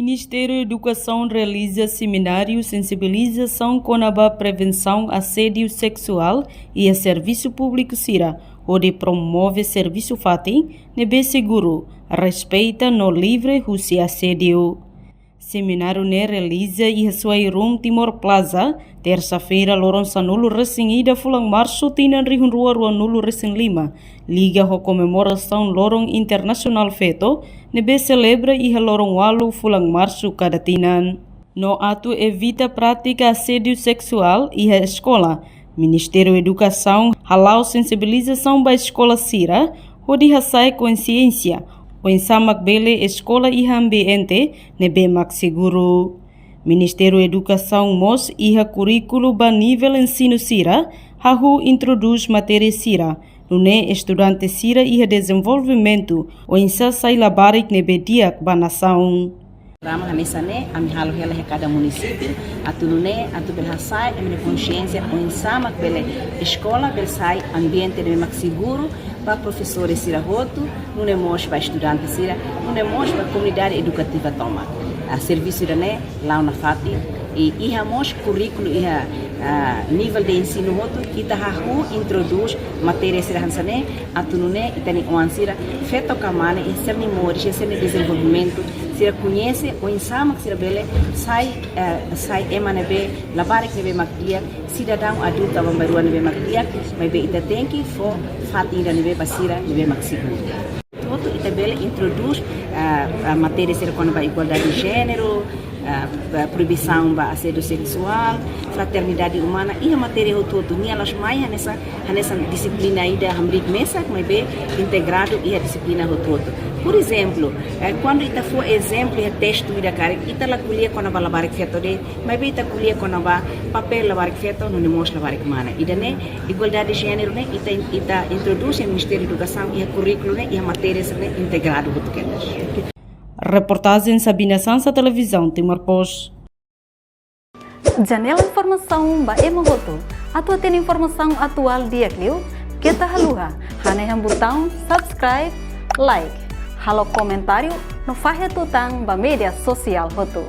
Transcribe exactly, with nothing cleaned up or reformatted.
Ministériu Edukasaun realiza semináriu sensibilizasaun kona-ba prevensaun asédiu seksuál iha servisu públiku sira, hodi promove servisu fatin ne'ebé seguru, respeita no livre husi asédiu. Semináriu ne'e realiza iha Suai Room Timor Plaza, tersa-feira, loron sanulu-resin-ida fulan Marsu tinan rihun rua ruanulu-resin-lima, liga ho komemorasaun Loron Internasionál Feto, ne'ebé selebra iha loron ualu fulan Marsu kada tinan. No atu evita prátika asédiu seksuál iha eskola, Ministériu Edukasaun hala'o sensibilizasaun ba eskola sira, hodi hasa'e konsiénsia oinsá mak bele eskola iha ambiente ne'ebé mak seguru. Ministériu Edukasaun mós iha kurríkulu ba nivel ensinu sira, hahú introdús matéria sira, nune'e estudante sira iha dezenvolvimentu oinsá sai labarik ne'ebé di'ak ba nasaun. Programa hanesan ne'e, ami halo hela iha kada munisípiu, atu nune'e, atu bele hasa'e ema nia konsiénsia oinsá mak bele eskola bele sai ambiente ne'ebé mak seguru ba profesór sira hotu, nune'e mós ba estudante sira, nune'e mós ba komunidade edukativa tomak. Ah, servisu ida-ne'e la'o nafatin, i iha mós kurríkulu iha, ah, nivel de ensinu hotu, ita hahú introdús matéria sira hanesan ne'e, atu nune'e ita-nia oan sira, feto ka mane, iha sira-nia moris, iha sira-nia dezenvolvimentu, sira koñese oinsá mak sira bele sai, eh, sai ema ne'ebé labarik ne'ebé mak di'ak, sidadaun adultu bambainrua ne'ebé mak di'ak, maibé ita tenke fó fatin ida ne'ebé ba sira ne'ebé mak seguru. Hotu ita bele introdús, ah, ah, matéria sira kona-ba igualdade de jéneru, ah, ba proibisaun ba asédiu seksuál, fraternidade umana, iha matéria hotu-hotu, nia la'ós mai hanesan, hanesan dixiplina ida hamriik mesak, maibé integradu iha dixiplina hotu-hotu. Por ezemplu, eh, kuandu ita fó ezemplu iha testu ida karik, ita la ko'alia kona-ba labarik feto de'it, maibé ita ko'alia kona-ba papél labarik feto, nune'e mós labarik mane. Ida-ne'e, igualdade de jéneru ne'e, ita, ita introdús iha Ministériu Edukasaun, iha kurríkulu ne'e, iha matéria sira-ne'e integradu hotu kedas. Reportajen Sabina Sansa, Televizaun Timor Post. Janela informasaun ba ema hotu. Atu hatene informasaun atuál di'ak liu, keta haluha hanehan butaun subscribe, like, halo komentáriu no fahe tutan ba média sosiál hotu.